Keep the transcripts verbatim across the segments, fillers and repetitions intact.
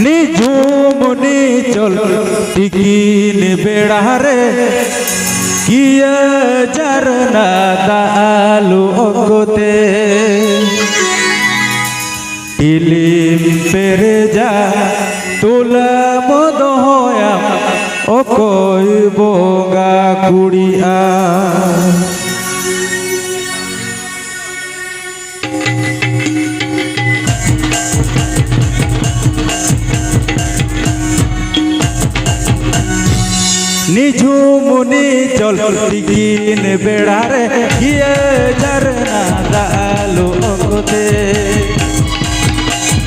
ᱱᱤᱡᱷᱩᱢ ᱱᱤᱪᱚᱞ ᱛᱤᱠᱤᱱ ᱵᱮᱲᱟ ᱨᱮ, ᱠᱤᱭᱟᱹ ᱡᱷᱟᱨᱱᱟ ᱫᱟᱜ ᱞᱩ ᱚᱠᱛᱮ, ᱴᱷᱤᱞᱤᱢ ᱯᱮᱨᱮᱡᱟ, ᱛᱩᱞᱟᱹᱢ ᱫᱚᱦᱚᱭᱟ, ᱚᱠᱚᱭ ᱵᱚᱸᱜᱟ ᱠᱩᱲᱤᱜᱼᱟ? ᱱᱤᱡᱷᱩᱢ ᱱᱤᱪᱚᱞ ᱛᱤᱠᱤᱱ ᱵᱮᱲᱟ ᱨᱮ, ᱜᱤᱭᱟᱹ ᱡᱷᱟᱨᱱᱟ ᱫᱟᱜ ᱞᱩ ᱚᱠᱛᱮ,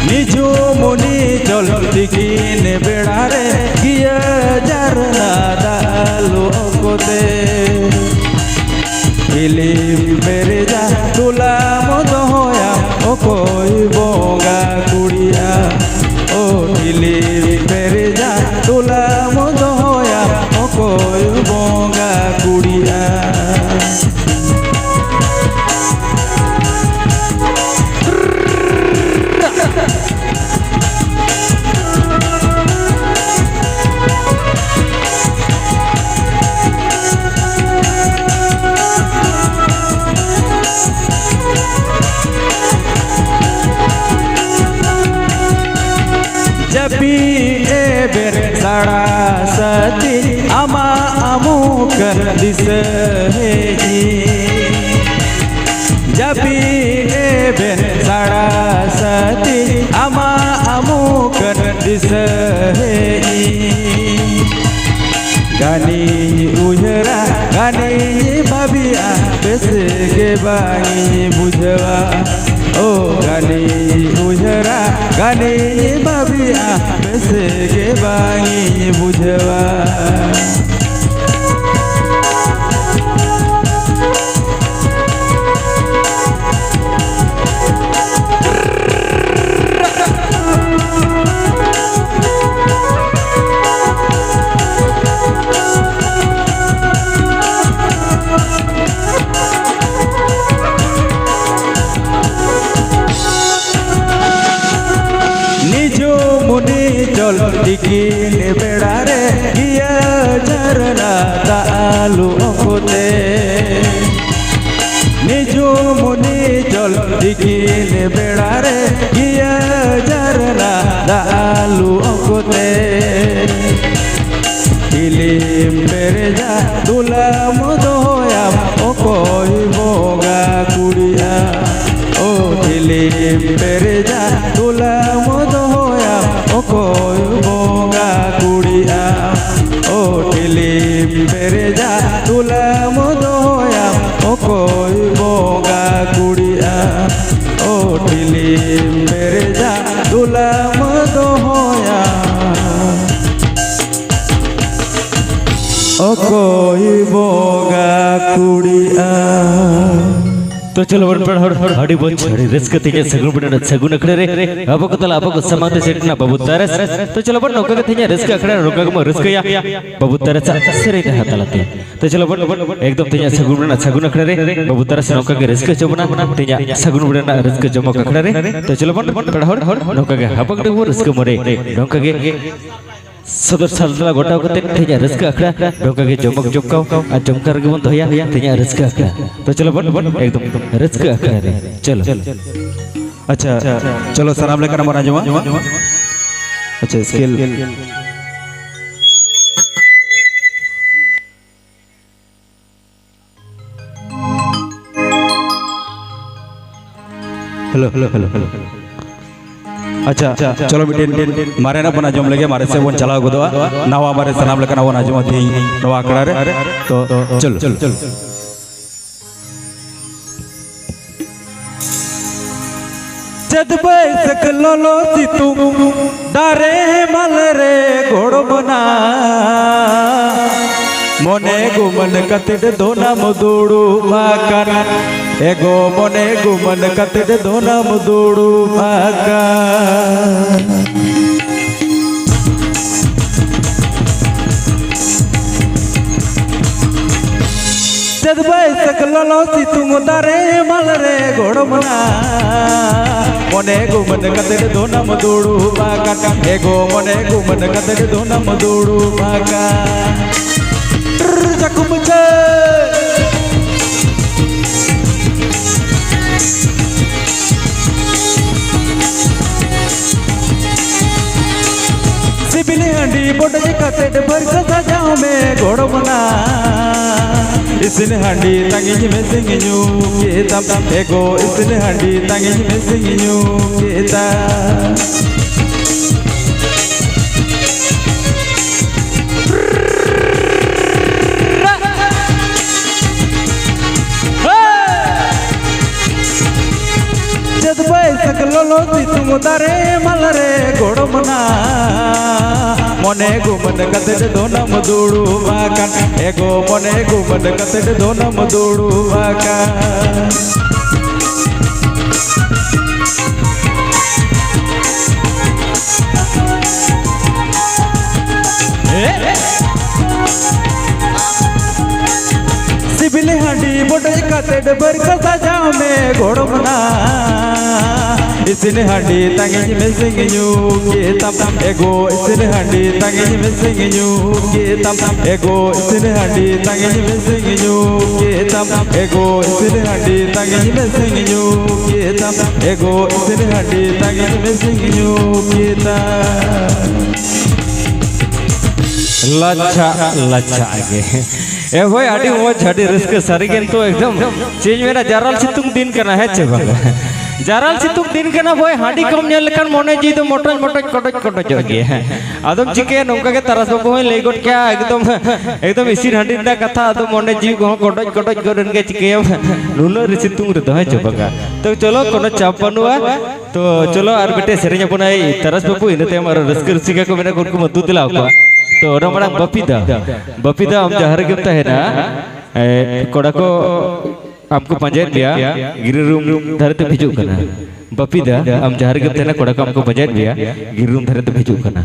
ᱱᱤᱡᱷᱩᱢ ᱱᱤᱪᱚᱞ ᱛᱤᱠᱤᱱ ᱵᱮᱲᱟ ᱨᱮ, ᱜᱤᱭᱟᱹ ᱡᱷᱟᱨᱱᱟ ᱫᱟᱜ ᱞᱩ ᱚᱠᱛᱮ, ᱴᱷᱤᱞᱤᱢ ᱯᱮᱨᱮᱡᱟ, ᱛᱩᱞᱟᱢ ᱫᱚᱦᱚᱭᱟ, ᱚᱠᱚᱭ ᱵᱚᱸᱜᱟ ᱠᱩᱲᱤᱜᱼᱟ? ᱚ, ᱴᱷᱤᱞᱤᱢ ᱯᱮᱨᱮᱡᱟ, ᱛᱩᱞᱟᱢ ᱫᱚᱦᱚᱭᱟ, ᱚᱠᱚᱭ ᱵᱚᱸᱜᱟ ᱠᱩᱲᱤᱜᱼᱟ? ᱡᱟᱹᱯᱤᱫ ᱮᱵᱮᱨ ᱥᱟᱲᱟ ᱥᱟᱹᱛᱤ, ᱟᱢᱟᱜ ᱟᱢᱩᱠᱟᱱ ᱫᱤᱥᱟᱹ ᱦᱮᱡ ᱤᱧ᱾ ᱡᱟᱹᱯᱤᱫ ᱮᱵᱮᱨ ᱥᱟᱲᱟ ᱥᱟᱹᱛᱤ, ᱟᱢᱟᱜ ᱟᱢᱩᱠᱟᱱ ᱫᱤᱥᱟᱹ ᱦᱮᱡ ᱤᱧ᱾ ᱜᱟᱱᱤᱧ ᱩᱭᱦᱟᱹᱨᱟ, ᱜᱟᱱᱤᱧ ᱵᱷᱟᱹᱵᱤᱭᱟ, ᱵᱮᱥ ᱜᱮ ᱵᱟᱝᱤᱧ ᱵᱩᱡᱷᱟᱹᱣᱟ᱾ ᱳ, ᱜᱟᱱᱤᱧ ᱩᱭᱦᱟᱹᱨᱟ, ᱜᱟᱱᱤᱧ ᱵᱷᱟᱹᱵᱤᱭᱟ, ᱵᱮᱥ ᱜᱮ ᱵᱟᱝᱤᱧ ᱵᱩᱡᱷᱟᱹᱣᱟ᱾ ᱱᱤᱡᱷᱩᱢ ᱱᱤ ᱡᱚᱞ ᱛᱤᱠᱤᱱ ᱵᱮᱲᱟ ᱨᱮ ᱜᱤᱭᱟᱹ ᱡᱷᱟᱨᱱᱟ ᱫᱟᱜ ᱟᱹᱞᱩ ᱚᱠᱛᱮ᱾ ᱱᱤᱡᱩᱢ ᱱᱤᱡᱚᱞ ᱛᱤᱠᱤᱱ ᱵᱮᱲᱟ ᱨᱮ ᱜᱤᱭᱟᱹ ᱡᱷᱟᱨᱱᱟ ᱫᱟᱜ ᱟᱹᱞᱩ ᱚᱠᱛᱮ᱾ ᱴᱷᱤᱞᱤᱢ ᱯᱮᱨᱮᱡᱟ ᱫᱩᱞᱟᱢ ᱫᱚᱦᱚᱭᱟᱢ ᱚᱠᱚᱭ ᱵᱚᱸᱜᱟ ᱠᱩᱲᱤᱭᱟ᱾ ᱚ ᱴᱷᱤᱞᱤᱢ ᱯᱮᱨᱮᱡᱟ ᱫᱩᱞᱟᱢ ᱫᱚᱦᱚᱭᱟᱢ ᱚᱠᱚᱭ ᱵᱚᱸᱜᱟ ᱠᱩᱲᱤᱭᱟ᱾ ᱚ ᱴᱷᱤᱞᱤᱢ ᱯᱮᱨᱮᱡᱟ ᱫᱩᱞᱟᱢ ᱫᱚᱦᱚᱭᱟᱢ ᱚᱠᱚᱭ ᱵᱚᱸᱜᱟ ᱠᱩᱲᱤᱭᱟ᱾ ᱚ ᱴᱷᱤᱞᱤᱢ ᱯᱮᱨᱮᱡᱟ ᱫᱩᱞᱟᱢ ᱫᱚᱦᱚᱭᱟ᱾ ᱚᱠᱚᱭ ᱵᱚᱸᱜᱟ ᱠᱩᱲᱤᱭᱟ᱾ ᱛᱚ ᱪᱚᱞᱚ ᱵᱚᱱ ᱯᱮᱲᱟ ᱦᱚᱲ, ᱟᱹᱰᱤ ᱢᱚᱡᱽ, ᱟᱹᱰᱤ ᱨᱟᱹᱥᱠᱟᱹ ᱛᱮ ᱤᱧᱟᱹᱜ ᱥᱟᱹᱜᱩᱱ ᱵᱮᱲᱟ ᱨᱮ ᱥᱟᱹᱜᱩᱱ ᱟᱠᱷᱲᱟ ᱨᱮ ᱟᱵᱚ ᱠᱚ ᱛᱟᱞᱟ ᱟᱵᱚ ᱠᱚ ᱥᱟᱢᱟᱝ ᱛᱮ ᱥᱮᱴᱮᱨ ᱮᱱᱟ ᱵᱟᱹᱵᱩ ᱛᱟᱨᱟᱥ᱾ ᱛᱚ ᱪᱚᱞᱚ ᱵᱚᱱ ᱱᱚᱝᱠᱟ ᱜᱮ ᱛᱮᱦᱮᱧᱟᱜ ᱨᱟᱹᱥᱠᱟᱹ ᱟᱠᱷᱲᱟ ᱨᱮ ᱱᱚᱝᱠᱟ ᱜᱮᱵᱚᱱ ᱨᱟᱹᱥᱠᱟᱹᱭᱟ ᱵᱟᱹᱵᱩ ᱛᱟᱨᱟᱥ ᱟᱜ ᱥᱮᱨᱮᱧ ᱨᱟᱦᱟ ᱛᱟᱞᱟᱛᱮ᱾ ᱛᱚ ᱪᱚᱞᱚ ᱵᱚᱱ ᱮᱠᱫᱚᱢ ᱛᱮᱦᱮᱧᱟᱜ ᱥᱟᱹᱜᱩᱱ ᱨᱮᱱᱟᱜ ᱥᱟᱹᱜᱩᱱ ᱟᱠᱷᱲᱟ ᱨᱮ ᱵᱟᱹᱵᱩ ᱛᱟᱨᱟᱥ ᱱᱚᱝᱠᱟ ᱜᱮ ᱨᱟᱹᱥᱠᱟᱹ ᱦᱚᱪᱚ ᱵᱚᱱᱟ᱾ ᱛᱮᱦᱮᱧᱟᱜ ᱥᱟᱹᱜᱩᱱ ᱨᱮᱱᱟᱜ ᱨᱟᱹᱥᱠᱟᱹ ᱡᱚᱢᱚᱠ ᱟᱠᱷᱲᱟ ᱨᱮ ᱛᱚ ᱪᱚᱞᱚ ᱵᱚᱱ ᱯᱮᱲᱟ ᱦᱚᱲ ᱱᱚᱝᱠᱟ ᱜᱮ ᱦᱟᱯᱟᱜ ᱰᱩᱵᱩ ᱨᱟᱹᱥᱠᱟᱹ ᱢᱚᱱᱮ ᱱᱚᱝᱠᱟ ᱜᱮ ᱥᱚᱫᱚᱨ ᱥᱟᱞᱛᱟᱲᱟ ᱜᱚᱴᱟᱣ ᱠᱟᱛᱮ ᱛᱮᱦᱮᱧᱟᱜ ᱨᱟᱹᱥᱠᱟᱹ ᱟᱠᱷᱲᱟ ᱱᱚᱝᱠᱟ ᱜᱮ ᱡᱚᱢᱚᱠ ᱡᱚᱢᱠᱟᱣ ᱟᱨ ᱡᱚᱢᱠᱟᱣ ᱨᱮᱜᱮ ᱵᱚᱱ ᱫᱚᱦᱚᱭᱟ ᱛᱮᱦᱮᱧᱟᱜ ᱨᱟᱹᱥᱠᱟᱹ ᱟᱠᱷᱲᱟ᱾ ᱛᱚ ᱪᱚᱞᱚ ᱵᱚᱱ ᱮᱠᱫᱚᱢ ᱨᱟᱹᱥᱠᱟᱹ ᱟᱠᱷᱲᱟ ᱨᱮ ᱪᱚᱞᱚ᱾ ᱟᱪᱪᱷᱟ, ᱪᱚᱞᱚ ᱥᱟᱱᱟᱢ ᱞᱮᱠᱟᱱᱟᱜ ᱵᱚᱱ ᱟᱸᱡᱚᱢᱟ᱾ ᱟᱪᱪᱷᱟ, scale. Hello, hello, hello, hello. ᱟᱪᱪᱷᱟ, ᱪᱚᱞᱚ ᱢᱤᱫᱴᱮᱱ ᱢᱟᱨᱮᱱᱟᱜ ᱵᱚᱱ ᱟᱸᱡᱚᱢ ᱞᱮᱜᱮ, ᱢᱟᱨᱮ ᱥᱮᱫ ᱵᱚᱱ ᱪᱟᱞᱟᱣ ᱜᱚᱫᱚᱜᱼᱟ᱾ ᱱᱟᱣᱟ ᱢᱟᱨᱮ ᱥᱟᱱᱟᱢ ᱞᱮᱠᱟᱱᱟᱜ ᱵᱚᱱ ᱟᱸᱡᱚᱢᱟ ᱛᱮᱦᱮᱧ ᱱᱚᱣᱟ ᱟᱠᱷᱲᱟ ᱨᱮ᱾ ᱛᱚ, ᱪᱚᱞᱚ᱾ ᱪᱟᱹᱛ ᱵᱟᱹᱭᱥᱟᱹᱠᱷ ᱞᱚᱞᱚ ᱥᱤᱛᱩᱝ ᱫᱟᱨᱮ ᱦᱮᱢᱟᱞ ᱨᱮ ᱜᱚᱲᱚᱢ ᱱᱟ᱾ ᱢᱚᱱᱮ ᱜᱩᱢᱟᱹᱱ ᱠᱟᱛᱮᱫ ᱫᱚᱱᱟᱢ ᱫᱩᱲᱩᱵ ᱟᱠᱟᱱ᱾ ᱮᱜᱳ ᱢᱚᱱᱮ ᱜᱩᱢᱟᱹᱱ ᱠᱟᱛᱮᱫ ᱫᱚᱱᱟᱢ ᱫᱩᱲᱩᱵ ᱟᱠᱟᱱ᱾ ᱪᱟᱹᱛ ᱵᱟᱹᱭᱥᱟᱹᱠᱷ ᱞᱚᱞᱚ ᱥᱤᱛᱩᱝ ᱫᱟᱨᱮ ᱢᱟᱞ ᱨᱮ ᱜᱚᱲᱚᱢ ᱱᱟ, ᱢᱚᱱᱮ ᱜᱩᱢᱟᱹᱱ ᱠᱟᱛᱮ ᱫᱚᱱᱟᱢ ᱫᱩᱲᱩᱵ ᱟᱠᱟᱱ, ᱮᱜᱳ ᱢᱚᱱᱮ ᱜᱩᱢᱟᱹᱱ ᱠᱟᱛᱮ ᱫᱚᱱᱟᱢ ᱫᱩᱲᱩᱵ ᱟᱠᱟᱱ᱾ ᱴᱨᱨ, ᱪᱟᱠᱩ ᱢᱩᱪᱟᱹ᱾ ᱥᱤᱵᱤᱞ ᱦᱟᱺᱰᱤ ᱵᱚᱰᱚᱡ ᱠᱟᱛᱮ ᱵᱟᱹᱨᱠᱟᱹ ᱥᱟᱡᱟᱣ ᱢᱮ ᱜᱚᱲᱚᱢ ᱱᱟ᱾ ᱤᱥᱤᱱ ᱦᱟᱺᱰᱤ ᱛᱟᱺᱜᱤᱧ ᱢᱮ ᱥᱤᱧ ᱧᱩ ᱠᱮᱫᱟᱢ, ᱮᱜᱳ ᱤᱥᱤᱱ ᱦᱟᱺᱰᱤ ᱛᱟᱺᱜᱤᱧ ᱢᱮ ᱥᱤᱧ ᱧᱩ ᱠᱮᱫᱟᱢ᱾ ᱪᱟᱹᱛ ᱵᱟᱹᱭᱥᱟᱹᱠᱷ ᱞᱚᱞᱚ ᱥᱤᱛᱩᱝ ᱫᱟᱨᱮ ᱢᱟᱞ ᱨᱮ ᱜᱚᱲᱚᱢ ᱱᱟ, ᱢᱚᱱᱮ ᱜᱩᱢᱟᱹᱱ ᱠᱟᱛᱮ ᱫᱚᱱᱟᱢ ᱫᱩᱲᱩᱵ ᱟᱠᱟᱱ, ᱮᱜᱳ ᱢᱚᱱᱮ ᱜᱩᱢᱟᱹᱱ ᱠᱟᱛᱮ ᱫᱚᱱᱟᱢ ᱫᱩᱲᱩᱵ ᱟᱠᱟᱱ᱾ ᱥᱤᱵᱤᱞ ᱦᱟᱺᱰᱤ ᱵᱚᱰᱚᱡ ᱠᱟᱛᱮ ᱵᱟᱹᱨᱠᱟᱹ ᱥᱟᱡᱟᱣ ᱢᱮ ᱜᱚᱲᱚᱢ ᱱᱟ᱾ ᱤᱥᱤᱱ ᱦᱟᱺᱰᱤ ᱛᱟᱺᱜᱤᱧ ᱢᱮ ᱥᱤᱧ ᱧᱩ ᱠᱮᱫᱟᱢ, ᱮᱜᱳ ᱤᱥᱤᱱ ᱦᱟᱺᱰᱤ ᱛᱟᱺᱜᱤᱧ ᱢᱮ ᱥᱤᱧ ᱧᱩ ᱠᱮᱫᱟᱢ, ᱮᱜᱳ ᱤᱥᱤᱱ ᱦᱟᱺᱰᱤ ᱛᱟᱺᱜᱤᱧ ᱢᱮ ᱥᱤᱧ ᱧᱩ ᱠᱮᱫᱟᱢ, ᱮᱜᱳ ᱤᱥᱤᱱ ᱦᱟᱺᱰᱤ ᱛᱟᱺᱜᱤᱧ ᱢᱮ ᱥᱤᱧ ᱧᱩ ᱠᱮᱫᱟᱢ, ᱮᱜᱳ ᱤᱥᱤᱱ ᱦᱟᱺᱰᱤ ᱛᱟᱺᱜᱤᱧ ᱢᱮ ᱥᱤᱧ ᱧᱩ ᱠᱮᱫᱟᱢ᱾ ᱞᱟᱪᱷᱟ, ᱞᱟᱪᱷᱟ ᱜᱮ᱾ ᱮ ᱵᱷᱟᱭ, ᱟᱹᱰᱤ ᱢᱚᱡᱽ, ᱟᱹᱰᱤ ᱨᱟᱹᱥᱠᱟᱹ ᱥᱟᱹᱨᱤ ᱜᱮ᱾ ᱱᱤᱛᱚᱜ ᱮᱠᱫᱚᱢ ᱪᱮᱫ ᱤᱧ ᱢᱮᱱᱟ, ᱡᱟᱨᱟᱞ ᱥᱤᱛᱩᱝ ᱫᱤᱱ ᱠᱟᱱᱟ, ᱦᱮᱸ ᱪᱮ ᱵᱟᱝ? ᱡᱟᱨᱟᱞ ᱥᱤᱛᱩᱝ ᱫᱤᱱ ᱠᱟᱱᱟ ᱵᱷᱟᱭ, ᱦᱟᱺᱰᱤ ᱠᱚᱢ ᱧᱩ ᱞᱮᱠᱷᱟᱱ ᱢᱚᱱᱮ ᱡᱤᱣᱤ ᱫᱚ ᱢᱚᱴᱚᱡ ᱢᱚᱴᱚᱡ ᱠᱚᱰᱚᱡ ᱠᱚᱰᱚᱡᱚᱜ ᱜᱮᱭᱟ᱾ ᱟᱫᱚᱢ ᱪᱤᱠᱟᱹᱭᱟ, ᱱᱚᱝᱠᱟ ᱜᱮ ᱛᱟᱨᱟᱥ ᱵᱟᱹᱵᱩ ᱦᱚᱸᱭ ᱞᱟᱹᱭ ᱜᱚᱫ ᱠᱮᱭᱟ, ᱮᱠᱫᱚᱢ, ᱮᱠᱫᱚᱢ ᱤᱥᱤᱱ ᱦᱟᱺᱰᱤ ᱨᱮᱱᱟᱜ ᱠᱟᱛᱷᱟ, ᱟᱫᱚ ᱢᱚᱱᱮ ᱡᱤᱣᱤ ᱠᱚᱦᱚᱸ ᱠᱚᱰᱚᱡ ᱠᱚᱰᱚᱡ ᱜᱚᱫ ᱮᱱ ᱜᱮ, ᱪᱤᱠᱟᱹᱭᱟᱢ ᱱᱩᱱᱟᱹᱜ ᱨᱮ ᱥᱤᱛᱩᱝ ᱨᱮᱫᱚ, ᱦᱮᱸ ᱪᱮ ᱵᱟᱝᱟ? ᱛᱚ ᱪᱚᱞᱚ, ᱠᱳᱱᱳ ᱪᱟᱯ ᱵᱟᱹᱱᱩᱜᱼᱟ᱾ ᱛᱚ ᱪᱚᱞᱚ, ᱟᱨ ᱢᱤᱫᱴᱮᱡ ᱥᱮᱨᱮᱧ ᱟᱵᱚᱱᱟᱭ ᱛᱟᱨᱟᱥ ᱵᱟᱹᱵᱩ, ᱤᱱᱟᱹ ᱛᱟᱭᱚᱢ ᱟᱨᱚ ᱨᱟᱹᱥᱠᱟᱹ ᱨᱩᱥᱤᱠᱟ ᱠᱚ ᱢᱮᱱᱟᱜ ᱠᱚᱣᱟ, ᱩᱱᱠᱩ ᱢᱟ ᱫᱩ ᱫᱮᱞᱟ ᱟᱠᱚᱣᱟ᱾ ᱛᱚ ᱚᱱᱟ ᱢᱟᱲᱟᱝ ᱵᱟᱯᱤᱫᱟ, ᱵᱟᱯᱤᱫᱟ, ᱟᱢ ᱡᱟᱦᱟᱸ ᱨᱮᱜᱮᱢ ᱛᱟᱦᱮᱱᱟ, ᱮ, ᱠᱚᱲᱟ ᱠᱚ ᱟᱢ ᱠᱚ ᱯᱟᱸᱡᱟᱭᱮᱫ ᱢᱮᱭᱟ, ᱜᱤᱨᱤ ᱨᱩᱢ ᱫᱷᱟᱨᱮ ᱛᱮᱢ ᱦᱤᱡᱩᱜ ᱠᱟᱱᱟ᱾ ᱵᱟᱯᱤ ᱫᱟ, ᱟᱢ ᱡᱟᱦᱟᱸ ᱨᱮᱜᱮᱢ ᱛᱟᱦᱮᱱᱟ, ᱠᱚᱲᱟ ᱠᱚ ᱟᱢ ᱠᱚ ᱯᱟᱸᱡᱟᱭᱮᱫ ᱢᱮᱭᱟ, ᱜᱤᱨᱩᱢ ᱫᱷᱟᱨᱮ ᱛᱮᱢ ᱦᱤᱡᱩᱜ ᱠᱟᱱᱟ᱾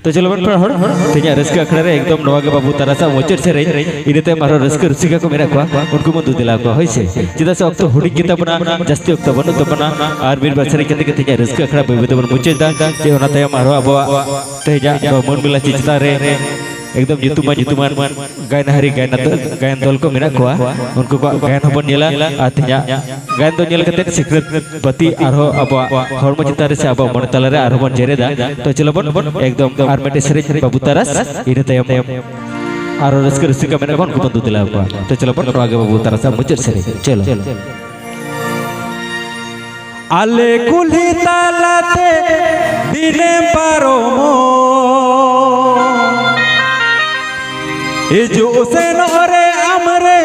ᱛᱚ ᱪᱚᱞᱚ ᱵᱚᱱ ᱯᱮᱲᱟ ᱦᱚᱲ, ᱛᱮᱦᱮᱧᱟᱜ ᱨᱟᱹᱥᱠᱟᱹ ᱟᱠᱷᱲᱟ ᱨᱮ ᱮᱠᱫᱚᱢ ᱱᱚᱣᱟ ᱜᱮ ᱵᱟᱹᱵᱩ ᱛᱟᱨᱟᱥᱟᱜ ᱢᱩᱪᱟᱹᱫ ᱥᱮᱨᱮᱧ᱾ ᱤᱱᱟᱹ ᱛᱟᱭᱚᱢ ᱟᱨᱦᱚᱸ ᱨᱟᱹᱥᱠᱟᱹ ᱨᱩᱥᱤᱠᱟ ᱠᱚ ᱢᱮᱱᱟᱜ ᱠᱚᱣᱟ, ᱩᱱᱠᱩ ᱵᱚᱱ ᱫᱩ ᱫᱮᱞᱟ ᱠᱚᱣᱟ, ᱦᱳᱭ ᱥᱮ? ᱪᱮᱫᱟᱜ ᱥᱮ ᱚᱠᱛᱚ ᱦᱩᱰᱤᱧ ᱜᱮᱛᱟ ᱵᱚᱱᱟ, ᱡᱟᱹᱥᱛᱤ ᱚᱠᱛᱚ ᱵᱟᱹᱱᱩᱜ ᱛᱟᱵᱚᱱᱟ᱾ ᱟᱨ ᱢᱤᱫ ᱵᱟᱨ ᱥᱮᱨᱮᱧ ᱠᱟᱛᱮ ᱜᱮ ᱛᱮᱦᱮᱧᱟᱜ ᱨᱟᱹᱥᱠᱟᱹ ᱟᱠᱷᱲᱟ ᱵᱟᱹᱭ ᱵᱟᱹᱭ ᱛᱮᱵᱚᱱ ᱢᱩᱪᱟᱹᱫ ᱫᱟ᱾ ᱡᱮ ᱚᱱᱟ ᱛᱟᱭᱚᱢ ᱟᱨᱦᱚᱸ ᱟᱵᱚᱣᱟᱜ ᱛᱮᱦᱮᱧᱟᱜ ᱱᱚᱣᱟ ᱢᱟᱹᱱ ᱢᱮᱞᱟ ᱪᱮ ᱪᱮᱛᱟᱱ ᱨᱮ ᱮᱠᱫᱚᱢ ᱧᱩᱛᱩᱢᱟᱱ ᱧᱩᱛᱩᱢᱟᱱ ᱜᱟᱭᱱᱟᱦᱟᱨᱤ ᱜᱟᱭᱱᱟ ᱫᱚ-, ᱜᱟᱭᱟᱱ ᱫᱚᱞ ᱠᱚ ᱢᱮᱱᱟᱜ ᱠᱚᱣᱟ, ᱩᱱᱠᱩ ᱠᱚᱣᱟᱜ ᱜᱟᱭᱟᱱ ᱦᱚᱸᱵᱚᱱ ᱧᱮᱞᱟ᱾ ᱟᱨ ᱛᱮᱦᱮᱧᱟᱜ ᱜᱟᱭᱟᱱ ᱫᱚ ᱧᱮᱞ ᱠᱟᱛᱮ ᱥᱤᱠᱷᱱᱟᱹᱛ ᱵᱟᱹᱛᱤ ᱟᱨᱦᱚᱸ ᱟᱵᱚᱣᱟᱜ ᱦᱚᱲᱢᱚ ᱪᱮᱛᱟᱱ ᱨᱮ ᱥᱮ ᱟᱵᱚᱣᱟᱜ ᱢᱚᱱᱮ ᱛᱟᱞᱟ ᱨᱮ ᱟᱨᱦᱚᱸ ᱵᱚᱱ ᱡᱮᱨᱮᱫᱟ᱾ ᱛᱚ ᱪᱚᱞᱚ ᱵᱚᱱ ᱮᱠᱫᱚᱢ ᱟᱨ ᱢᱤᱫᱴᱮᱡ ᱥᱮᱨᱮᱧ ᱵᱟᱹᱵᱩ ᱛᱟᱨᱟᱥ, ᱤᱱᱟᱹ ᱛᱟᱭᱚᱢ ᱟᱨᱦᱚᱸ ᱨᱟᱹᱥᱠᱟᱹ ᱨᱩᱥᱤᱠᱟ ᱢᱮᱱᱟᱜ ᱠᱚᱣᱟ, ᱩᱱᱠᱩ ᱵᱚᱱ ᱫᱩ ᱫᱮᱞᱟ ᱟᱠᱚᱣᱟ᱾ ᱛᱚ ᱪᱚᱞᱚ ᱵᱚᱱ ᱱᱚᱣᱟ ᱜᱮ ᱵᱟᱹᱵᱩ ᱛᱟᱨᱟᱥᱟᱜ ᱢᱩᱪᱟᱹᱫ ᱥᱮᱨᱮᱧ᱾ ᱪᱚᱞᱚ᱾ ᱟᱞᱮ ᱠᱩᱞᱦᱤ ᱛᱟᱞᱟᱛᱮ ᱫᱤᱱᱮᱢ ᱯᱟᱨᱚᱢᱚᱜ, ᱦᱤᱡᱩᱜ ᱥᱮᱱᱚᱜ ᱨᱮ ᱟᱢᱨᱮ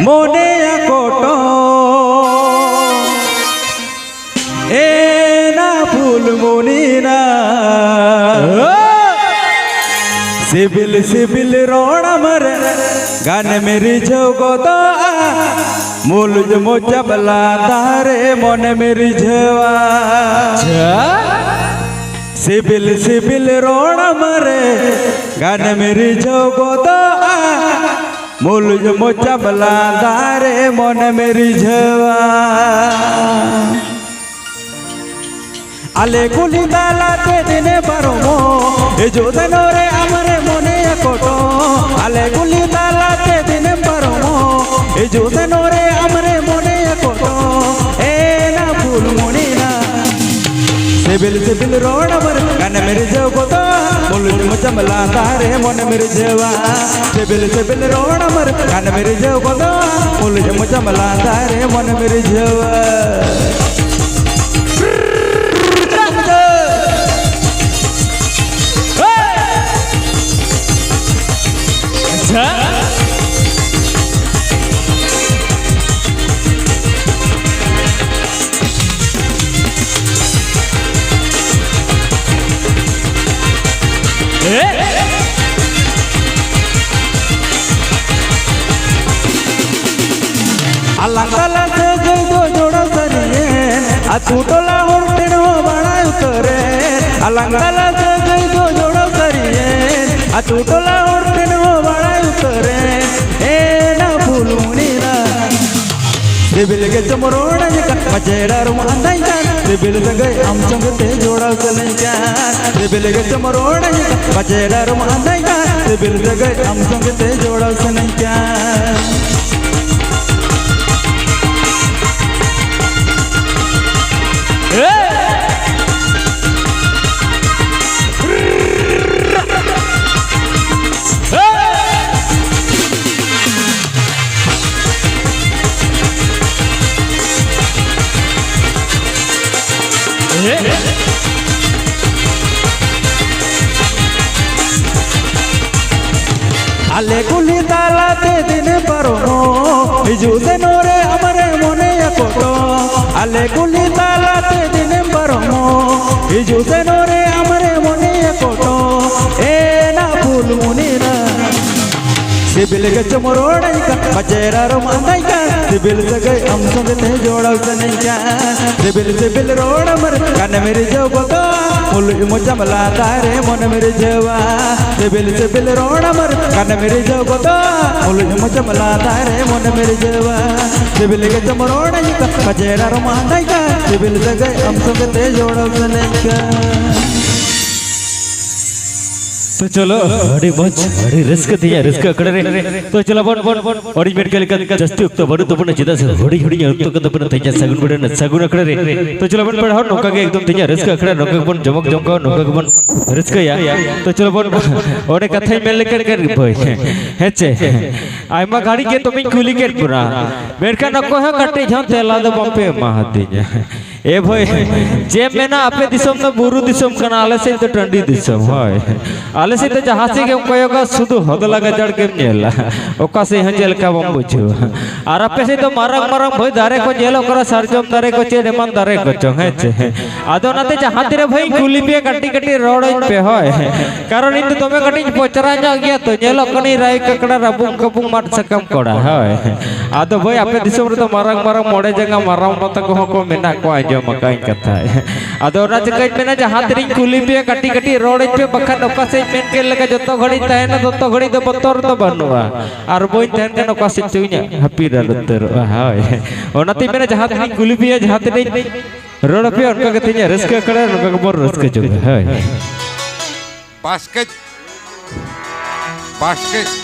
ᱢᱚᱱᱮᱭᱟ ᱠᱚᱴᱚᱜ᱾ ᱮᱱᱟ ᱯᱷᱩᱞᱢᱩᱱᱤ ᱱᱟ, ᱥᱤᱵᱤᱞ ᱥᱤᱵᱤᱞ ᱨᱚᱲ ᱟᱢᱨᱮ ᱜᱟᱱᱮᱢ ᱨᱤᱡᱷᱟᱹᱣ ᱜᱚᱫᱚᱜᱼᱟ᱾ ᱢᱩᱞᱩᱡ ᱢᱚᱪᱟ ᱵᱟᱞᱟ ᱫᱟᱨᱮ ᱢᱚᱱᱮᱢ ᱨᱤᱡᱷᱟᱹᱣᱟ᱾ ᱟᱪᱪᱷᱟ᱾ ᱥᱤᱵᱤᱞ ᱥᱤᱵᱤᱞ ᱨᱚᱲ ᱟᱢᱨᱮ ᱜᱟᱱᱮᱢ ᱨᱤᱡᱷᱟᱹᱣ ᱜᱚᱫᱚᱜᱼᱟ᱾ ᱢᱩᱞᱩᱡ ᱢᱚᱪᱟ ᱵᱟᱞᱟ ᱫᱟᱨᱮ ᱢᱚᱱᱮᱢ ᱨᱤᱡᱷᱟᱹᱣᱟ᱾ ᱟᱞᱮ ᱠᱩᱞᱦᱤ ᱛᱟᱞᱟᱛᱮ ᱫᱤᱱᱮ ᱯᱟᱨᱚᱢᱚᱜ, ᱦᱤᱡᱩᱜ ᱥᱮᱱᱚᱜ ᱨᱮ ᱟᱢᱨᱮ ᱢᱚᱱᱮᱭᱟ ᱠᱚᱴᱚᱜ᱾ ᱟᱞᱮ ᱠᱩᱞᱦᱤ ᱛᱟᱞᱟᱛᱮ ᱫᱤᱱᱮᱢ ᱯᱟᱨᱚᱢᱚᱜ, ᱦᱤᱡᱩᱜ ᱥᱮᱱᱚᱜ ᱨᱮ ᱟᱢᱨᱮ ᱢᱚᱱᱮᱭᱟ ᱠᱚᱴᱚᱜ᱾ ᱮᱱᱟ ᱯᱷᱩᱞᱢᱩᱱᱤ ᱱᱟ, ᱥᱤᱵᱤᱞ ᱥᱤᱵᱤᱞ ᱨᱚᱲ ᱟᱢᱨᱮ ᱜᱟᱱᱮᱢ ᱨᱤᱡᱷᱟᱹᱣ ᱜᱚᱫᱚᱜ᱾ ᱢᱩᱞᱩᱡ ᱢᱚᱪᱟᱢ ᱞᱟᱸᱫᱟ ᱨᱮ ᱢᱚᱱᱮᱢ ᱨᱤᱡᱷᱟᱹᱣᱟ᱾ ᱥᱤᱵᱤᱞ ᱥᱤᱵᱤᱞ ᱨᱚᱲ ᱟᱢᱨᱮ ᱜᱟᱱᱮᱢ ᱨᱤᱡᱷᱟᱹᱣ ᱜᱚᱫᱚᱜ᱾ ᱢᱩᱞᱩᱡ ᱢᱚᱪᱟᱢ ᱞᱟᱸᱫᱟ ᱨᱮ ᱢᱚᱱᱮᱢ ᱨᱤᱡᱷᱟᱹᱣᱟ᱾ ᱟᱪᱪᱷᱟ᱾ ᱟᱞᱟᱝ ᱛᱟᱞᱟ ᱥᱟᱹᱜᱟᱹᱭ ᱫᱚ ᱡᱚᱲᱟᱣ ᱥᱟᱹᱨᱤᱭᱮᱱ, ᱟᱛᱳ ᱴᱚᱞᱟ ᱦᱚᱲ ᱴᱷᱮᱱ ᱦᱚᱸ ᱵᱟᱲᱟᱭ ᱩᱛᱟᱹᱨᱮᱱ, ᱟᱞᱟᱝ ᱛᱟᱞᱟ ᱥᱟᱹᱜᱟᱹᱭ ᱫᱚ ᱡᱚᱲᱟᱣ ᱥᱟᱹᱨᱤᱭᱮᱱ᱾ ᱟᱛᱳ ᱴᱚᱞᱟ ᱦᱚᱲ ᱴᱷᱮᱱ ᱦᱚᱸ ᱵᱟᱲᱟᱭ ᱩᱛᱟᱹᱨᱮᱱ, ᱮᱱᱟ ᱯᱷᱩᱞᱢᱩᱱᱤ ᱨᱟᱱ᱾ ᱥᱤᱵᱤᱞ ᱜᱮ ᱪᱚᱢ ᱨᱚᱲᱟᱹᱧ ᱠᱟᱱ, ᱯᱟᱪᱮᱲ ᱟᱨᱚᱢ ᱟᱸᱫᱟᱭ ᱠᱟᱱ, ᱥᱤᱵᱤᱞ ᱥᱟᱹᱜᱟᱹᱭ ᱟᱢ ᱥᱚᱸᱜᱮ ᱛᱮ ᱡᱚᱲᱟᱣ ᱥᱟᱱᱟᱧ ᱠᱟᱱ᱾ ᱥᱤᱵᱤᱞ ᱜᱮ ᱪᱚᱢ ᱨᱚᱲᱟᱹᱧ ᱠᱟᱱ, ᱯᱟᱪᱮᱲ ᱟᱨᱚᱢ ᱟᱸᱫᱟᱭ ᱠᱟᱱ, ᱥᱤᱵᱤᱞ ᱥᱟᱹᱜᱟᱹᱭ ᱟᱢ ᱥᱚᱸᱜᱮ ᱛᱮ ᱡᱚᱲᱟᱣ ᱥᱟᱱᱟᱧ ᱠᱟᱱ᱾ ᱟᱞᱮ ᱠᱩᱞᱦᱤ ᱛᱟᱞᱟᱛᱮ ᱫᱤᱱ ᱯᱟᱨᱚᱢᱚᱜ, ᱦᱤᱡᱩᱜ ᱥᱮᱱᱚᱜ ᱨᱮ ᱟᱢᱨᱮ ᱢᱚᱱᱮᱭᱟ ᱠᱚᱴᱚᱜ᱾ ᱟᱞᱮ ᱠᱩᱞᱦᱤ ᱛᱟᱞᱟᱛᱮ ᱫᱤᱱ ᱯᱟᱨᱚᱢᱚᱜ, ᱦᱤᱡᱩᱜ ᱥᱮᱱᱚᱜ ᱨᱮ ᱟᱢᱨᱮ ᱢᱚᱱᱮᱭᱟ ᱠᱚᱴᱚᱜ᱾ ᱮᱱᱟ ᱯᱷᱩᱞᱢᱩᱱᱤ ᱨᱟᱱ᱾ ᱥᱤᱵᱤᱞ ᱜᱮ ᱪᱚᱢ ᱨᱚᱲᱟᱹᱧ ᱠᱟᱱ, ᱯᱟᱪᱮᱨ ᱟᱨᱚᱢ ᱟᱸᱫᱟᱭ ᱠᱟᱱ, ᱥᱤᱵᱤᱞ ᱥᱟᱹᱜᱟᱹᱭ ᱟᱢ ᱥᱚᱸᱜᱮ ᱛᱮ ᱡᱚᱲᱟᱣ ᱥᱟᱱᱟᱧ ᱠᱟᱱ᱾ ᱥᱤᱵᱤᱞ ᱥᱤᱵᱤᱞ ᱨᱚᱲ ᱟᱢᱟᱨ ᱠᱟᱱᱮᱢ ᱨᱤᱡᱷᱟᱹᱣ ᱜᱚᱫᱚᱜᱼᱟ, ᱢᱩᱞᱩᱡ ᱢᱚᱪᱟᱢ ᱞᱟᱸᱫᱟ ᱨᱮ ᱢᱚᱱᱮᱢ ᱨᱤᱡᱷᱟᱹᱣᱟ᱾ ᱥᱤᱵᱤᱞ ᱥᱤᱵᱤᱞ ᱨᱚᱲ ᱟᱢᱟᱨ ᱠᱟᱱᱮᱢ ᱨᱤᱡᱷᱟᱹᱣ ᱜᱚᱫᱚᱜᱼᱟ, ᱢᱩᱞᱩᱡ ᱢᱚᱪᱟᱢ ᱞᱟᱸᱫᱟ ᱨᱮ ᱢᱚᱱᱮᱢ ᱨᱤᱡᱷᱟᱹᱣᱟ᱾ ᱥᱤᱵᱤᱞ ᱜᱮ ᱪᱚᱢ ᱨᱚᱲᱟᱹᱧ ᱠᱟᱱ, ᱯᱟᱪᱮᱨ ᱟᱨᱚᱢ ᱟᱸᱫᱟᱭ ᱠᱟᱱ, ᱥᱤᱵᱤᱞ ᱥᱟᱹᱜᱟᱹᱭ ᱟᱢ ᱥᱚᱸᱜᱮ ᱛᱮ ᱡᱚᱲᱟᱣ ᱥᱟᱱᱟᱧ ᱠᱟᱱ᱾ ᱛᱚ ᱪᱚᱞᱚ, ᱟᱹᱰᱤ ᱢᱚᱡᱽ, ᱟᱹᱰᱤ ᱨᱟᱹᱥᱠᱟᱹ ᱛᱮᱭᱟᱜ ᱨᱟᱹᱥᱠᱟᱹ ᱟᱠᱷᱲᱟ ᱨᱮ᱾ ᱛᱚ ᱪᱚᱞᱚ ᱵᱚᱱ, ᱵᱚᱱ, ᱵᱚᱱ, ᱟᱹᱰᱤ ᱢᱮᱱ ᱠᱮᱫ ᱞᱮᱠᱟ ᱡᱟᱹᱥᱛᱤ ᱚᱠᱛᱚ ᱵᱟᱹᱱᱩᱜ ᱛᱟᱵᱚᱱᱟ, ᱪᱮᱫᱟᱜ ᱥᱮ ᱦᱩᱰᱤᱧ ᱦᱩᱰᱤᱧ ᱚᱠᱛᱚ ᱠᱟᱱ ᱛᱟᱵᱚᱱᱟ ᱛᱮᱦᱮᱧᱟᱜ ᱥᱟᱹᱜᱩᱱ ᱵᱮᱲᱟ ᱨᱮᱱᱟᱜ ᱥᱟᱹᱜᱩᱱ ᱟᱠᱷᱲᱟ ᱨᱮ᱾ ᱛᱚ ᱪᱚᱞᱚ ᱵᱚᱱ ᱯᱮᱲᱟ ᱦᱚᱲ, ᱱᱚᱝᱠᱟ ᱜᱮ ᱮᱠᱫᱚᱢ ᱛᱮᱦᱮᱧᱟᱜ ᱨᱟᱹᱥᱠᱟᱹ ᱟᱠᱷᱲᱟ ᱱᱚᱝᱠᱟ ᱜᱮᱵᱚᱱ ᱡᱚᱢᱚᱠ ᱡᱚᱢᱠᱟᱣᱟ, ᱱᱚᱝᱠᱟ ᱜᱮᱵᱚᱱ ᱨᱟᱹᱥᱠᱟᱹᱭᱟ᱾ ᱛᱚ ᱪᱚᱞᱚ ᱵᱚᱱ, ᱚᱸᱰᱮ ᱠᱟᱛᱷᱟᱧ ᱢᱮᱱ ᱞᱮᱠᱷᱟᱱ ᱜᱮ ᱵᱷᱟᱹᱭ, ᱦᱮᱸ ᱪᱮ? ᱟᱭᱢᱟ ᱜᱷᱟᱹᱲᱤᱡ ᱜᱮ ᱛᱚᱵᱮᱧ ᱠᱩᱞᱤ ᱠᱮᱫ ᱵᱚᱱᱟ, ᱢᱮᱱᱠᱷᱟᱱ ᱚᱠᱚᱭ ᱦᱚᱸ ᱠᱟᱹᱴᱤᱡ ᱦᱚᱸ ᱛᱮᱞᱟ ᱫᱚ ᱵᱟᱯᱮ ᱮᱢᱟ ᱦᱟᱫᱤᱧᱟ᱾ ᱮ ᱵᱷᱟᱹᱭ, ᱪᱮᱫ ᱮᱢ ᱢᱮᱱᱟ, ᱟᱯᱮ ᱫᱤᱥᱚᱢ ᱫᱚ ᱵᱩᱨᱩ ᱫᱤᱥᱚᱢ ᱠᱟᱱᱟ, ᱟᱞᱮ ᱥᱮᱫ ᱫᱚ ᱴᱟᱺᱰᱤ ᱫᱤᱥᱚᱢ᱾ ᱦᱳᱭ, ᱟᱞᱮ ᱥᱮᱫ ᱫᱚ ᱡᱟᱦᱟᱸ ᱥᱮᱫ ᱜᱮᱢ ᱠᱚᱭᱚᱜᱟ, ᱥᱩᱫᱷᱩ ᱦᱚᱫᱞᱟ ᱜᱟᱡᱟᱲ ᱜᱮᱢ ᱧᱮᱞᱟ, ᱚᱠᱟ ᱥᱮᱫ ᱦᱚᱸ ᱪᱮᱫ ᱞᱮᱠᱟ ᱵᱟᱢ ᱵᱩᱡᱷᱟᱹᱣᱟ᱾ ᱟᱨ ᱟᱯᱮ ᱥᱮᱫ ᱫᱚ ᱢᱟᱨᱟᱝ ᱢᱟᱨᱟᱝ ᱵᱷᱟᱹᱭ ᱫᱟᱨᱮ ᱠᱚ ᱧᱮᱞᱚᱜ ᱠᱟᱱᱟ, ᱥᱟᱨᱡᱚᱢ ᱫᱟᱨᱮ ᱠᱚ, ᱪᱮᱫ ᱮᱢᱟᱱ ᱫᱟᱨᱮ ᱠᱚᱪᱚᱝ, ᱦᱮᱸ ᱪᱮ? ᱟᱫᱚ ᱚᱱᱟᱛᱮ ᱡᱟᱦᱟᱸ ᱛᱤᱨᱮ ᱵᱷᱟᱹᱭ ᱤᱧ ᱠᱩᱞᱤ ᱯᱮᱭᱟ, ᱠᱟᱹᱴᱤᱡ ᱠᱟᱹᱴᱤᱡ ᱨᱚᱲᱟᱹᱧ ᱯᱮ, ᱦᱳᱭ᱾ ᱠᱟᱨᱚᱱ ᱤᱧ ᱫᱚ ᱫᱚᱢᱮ ᱠᱟᱹᱴᱤᱡ ᱤᱧ ᱯᱚᱪᱨᱟ ᱧᱚᱜ ᱜᱮᱭᱟ ᱛᱚ, ᱧᱮᱞᱚᱜ ᱠᱟᱹᱱᱟᱹᱧ ᱨᱟᱭ ᱠᱟᱠᱲᱟ ᱨᱟᱹᱵᱩᱝ ᱠᱟᱹᱵᱩᱝ ᱢᱟᱫ ᱥᱟᱠᱟᱢ ᱠᱚᱲᱟ, ᱦᱳᱭ᱾ ᱟᱫᱚ ᱵᱷᱟᱹᱭ, ᱟᱯᱮ ᱫᱤᱥᱚᱢ ᱨᱮᱫᱚ ᱢᱟᱨᱟᱝ ᱢᱟᱨᱟᱝ ᱢᱚᱬᱮ ᱡᱟᱸᱜᱟ ᱢᱟᱨᱟᱝ ᱵᱟ ᱛᱟᱠᱚ ᱦᱚᱸᱠᱚ ᱢᱮᱱᱟᱜ ᱠᱚᱣᱟ, ᱟᱸᱡᱚᱢ ᱟᱠᱟᱫᱟᱹᱧ ᱠᱟᱛᱷᱟ᱾ ᱟᱫᱚ ᱚᱱᱟ ᱪᱤᱠᱟᱹᱧ ᱢᱮᱱᱟ, ᱡᱟᱦᱟᱸ ᱛᱤᱱᱟᱹᱧ ᱠᱩᱞᱤ ᱯᱮᱭᱟ, ᱠᱟᱹᱴᱤᱡ ᱠᱟᱹᱴᱤᱡ ᱨᱚᱲ ᱟᱹᱧ ᱯᱮ, ᱵᱟᱠᱷᱟᱱ ᱚᱠᱟ ᱥᱮᱫ ᱢᱮᱱ ᱠᱮᱫ ᱞᱮᱠᱟ ᱡᱚᱛᱚ ᱜᱷᱟᱹᱲᱤᱡ ᱛᱟᱦᱮᱱᱟ, ᱛᱚᱛᱚ ᱜᱷᱟᱹᱲᱤᱡ ᱫᱚ ᱵᱚᱛᱚᱨ ᱫᱚ ᱵᱟᱹᱱᱩᱜᱼᱟ᱾ ᱟᱨ ᱵᱟᱹᱧ ᱛᱟᱦᱮᱱ ᱠᱷᱟᱱ ᱚᱠᱟ ᱥᱮᱫ ᱪᱚ ᱤᱧᱟᱹᱜ ᱦᱟᱹᱯᱤᱫ ᱟᱨ ᱩᱛᱟᱹᱨᱚᱜᱼᱟ᱾ ᱦᱳᱭ, ᱚᱱᱟᱛᱤᱧ ᱢᱮᱱᱟ, ᱡᱟᱦᱟᱸ ᱛᱤᱱᱟᱹᱧ ᱠᱩᱞᱤ ᱯᱮᱭᱟ, ᱡᱟᱦᱟᱸ ᱛᱤᱱᱟᱹᱧ ᱨᱚᱲ ᱟᱯᱮᱭᱟ, ᱚᱱᱠᱟ ᱜᱮ ᱛᱮᱦᱮᱧᱟᱜ ᱨᱟᱹᱥᱠᱟᱹ ᱟᱠᱷᱲᱟ ᱨᱮ ᱱᱚᱝᱠᱟ ᱜᱮᱵᱚᱱ ᱨᱟᱹᱥᱠᱟᱹ ᱡᱚᱝᱟ᱾ ᱦᱳᱭ᱾ ᱵᱟᱥᱠᱮ ᱵᱟᱥᱠᱮ